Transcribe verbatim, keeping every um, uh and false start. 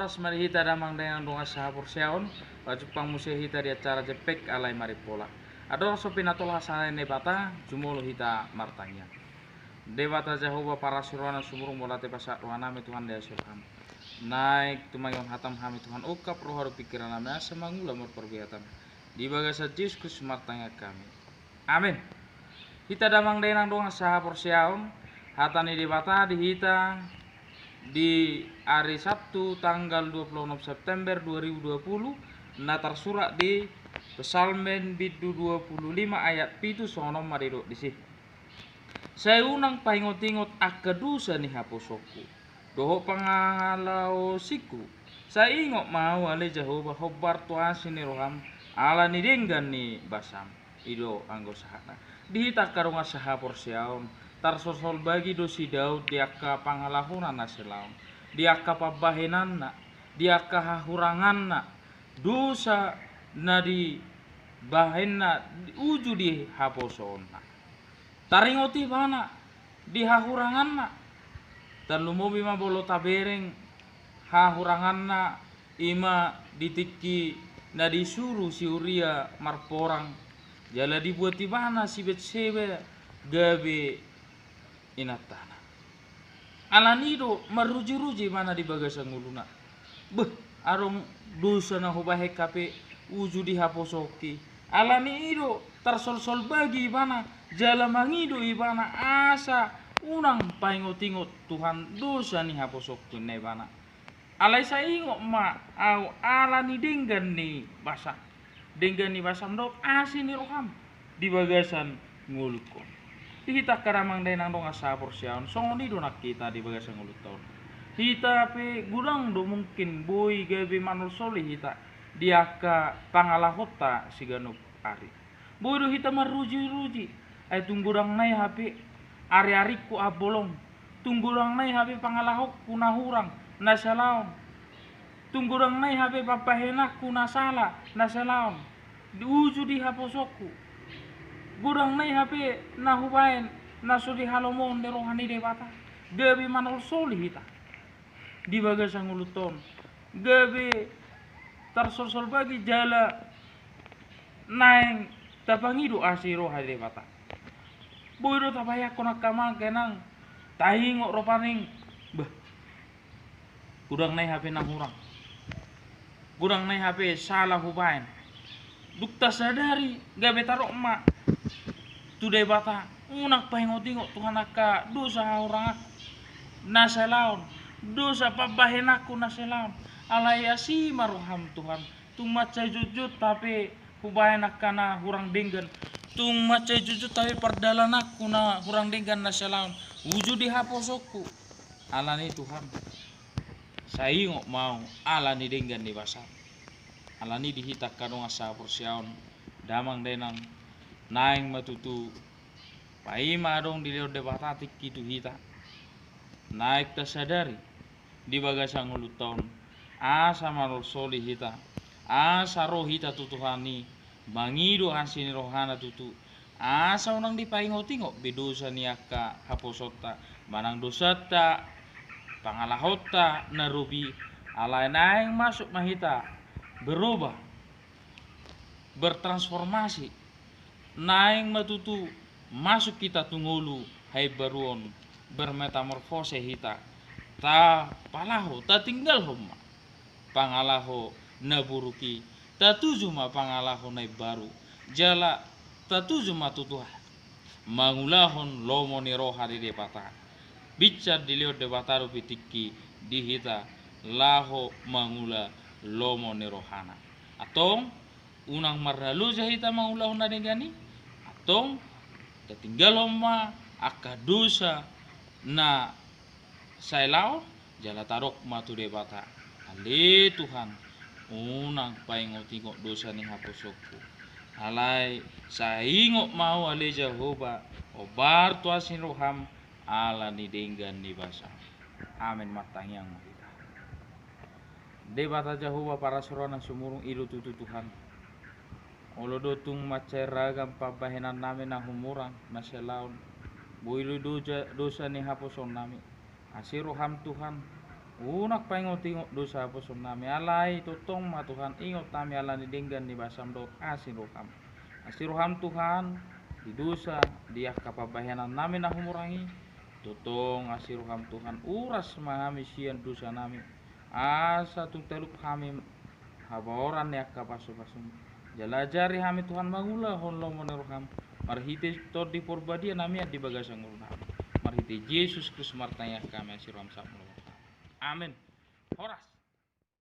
Horas ma di hita damang dainang dongan sahaporseaon, pajumpang muse hita di acara Jempek alai Marimpola. Andorang so pinatolhas hata ni Debata, jumolo hita martangiang. Debata Jahowa parasi roha na sumurung, mauliate pasahat rohanami Tuhan di asi roham. Naeng tumangihon hatam hami Tuhan, ungkap roha dohot pingkirannami asa mangula marparbue hatam. Di bagasan Jesus Kristus martangiang hami. Amin. Hita damang dainang dongan sahaporseaon, hata ni Debata di hita di ari Sabtu tanggal dua puluh enam September dua ribu dua puluh, na tarsurat di Psalmen bindu dua puluh lima ayat pitu, songon on ma didok disi. Sai unang paingot-ingot angka dosa ni haposongku dohot pangalaosingku. Sai ingot ma ahu ale Jahowa, hombar tu asi ni roham ala ni denggan ni basam. I do anggo sahatna. Di hita angka dongan sahaporseaon, tarsolsol bagi do si Daud di angka pangalahona na selaon, di angka pambahenanna, di angka hahuranganna, dosa na dibahenna uju di haposoonna. Taringot ibana di hahuranganna. Tarlumobi ma molo tabereng hahuranganna, i ma di tingki na disuru si Uria marporang, jala dibuat ibana si Betseba gabe inantana. Alani i do marruji-ruji ibana di bagasan ngoluna. Beh, adong dosa na hubahen hape uju di haposongki. Alani i do tarsolsol bagi ibana, jala mangido ibana asa unang paingot-ingot Tuhan dosa ni haposongku, ninna ibana. Alai sai ingot ma ahu ala ni denggan ni basam. Denggan ni basam dohot asi ni roham di bagasan ngolungkon. Di hita angka damang dainang dongan sahaporseaon, songon i do nang hita di bagasan ngolunta on. Hita pe godang do mungkin boi gabe manolsoli hita di angka pangalahonta siganup ari. Boi do hita marruji-ruji, ai tung godang nai hape ari-arikku ambolong, tung godang nai hape pangalahonku na hurang na selaon, tung godang nai hape pambahenanku na sala na selaon di uju di haposongku. Godang nai hape na hubahen na so dihalomohon ni roha ni Debata. Gabe manolsoli hita di bagasan ngolunta on, gabe tarsolsol bagi jala naeng tapangido asi roha ni Debata. Boi do tabayangkon angka amang inang, taingot rupani, bah, godang nai hape na hurang, godang nai hape sala hubahen. Dung tasadari, gabe tadok ma tu Debata, unang paingot-ingot Tuhan angka dosa hahuranganku na selaon, dosa pambahenanku na selaon. Alai asi ma roham Tuhan, tung mansai jotjot hape hubahen angka na hurang denggan, tung mansai jotjot hape pardalananku na hurang denggan na selaon uju di haposongku. Alani i Tuhan, sai ingot ma ahu ala ni denggan ni basam. Alani i di hita angka dongan sahaporseaon, damang dainang, naeng ma tutu paima adong dilehon Debata tingki tu hita. Naeng tasadari di bagasan ngolunta on, asa manolsoli hita, asa ro hita tu Tuhan i, mangido asi ni rohana tutu, asa unang dipaingot-ingot be dosa ni angka haposonta, manang dosanta, pangalahonta na robi. Alai naeng masuk ma hita berubah, bertransformasi, naeng ma tutu masuk hita tu ngolu haimbaruon, bermetamorfose hita, tapalaho, tatinggalhon ma pangalaho na buruk i, tatuju ma pangalaho na imbaru, jala tatuju ma tutu mangulahon lomo ni roha ni Debata. Binsar dilehon Debata dope tingki di hita laho mangula lomo ni rohana. Antong, unang marnaloja hita mangulahon na denggan i. Antong, tatinggalhon ma angka dosa na sai laon, jala tadok ma tu Debata, ale Tuhan, unang paingot-ingot dosa ni haposongku. Alai sai ingot ma ahu ale Jahowa, hombar tu asi ni roham ala ni denggan ni basam. Amen. Martangiang ma hita. Debata Jahowa parasi roha na sumurung, i do tutu Tuhan. Olo do tung mansai ragam pambahenannami na humurang na sai laon, boi do dosa, dosa ni haposoonnami. Asi roham Tuhan, Unang paingot-ingot dosa haposoonnami, alai tongtong ma Tuhan ingot hami ala ni denggan ni basam dohot asi ni roham. Asi roham Tuhan, di dosa, di angka pambahenannami na humurang i, tongtong asi roham Tuhan, uras ma hami sian dosanami, asa tung talup hami habaoran ni angka pasupasum. Jala ajari hami Tuhan mangulahon lomo ni roham, marhite Tondi Porbadia na mian di bagasan ngolunami. Marhite Jesus Kristus martangiang hami, asi roham sahat ma lomo. Amen. Horas.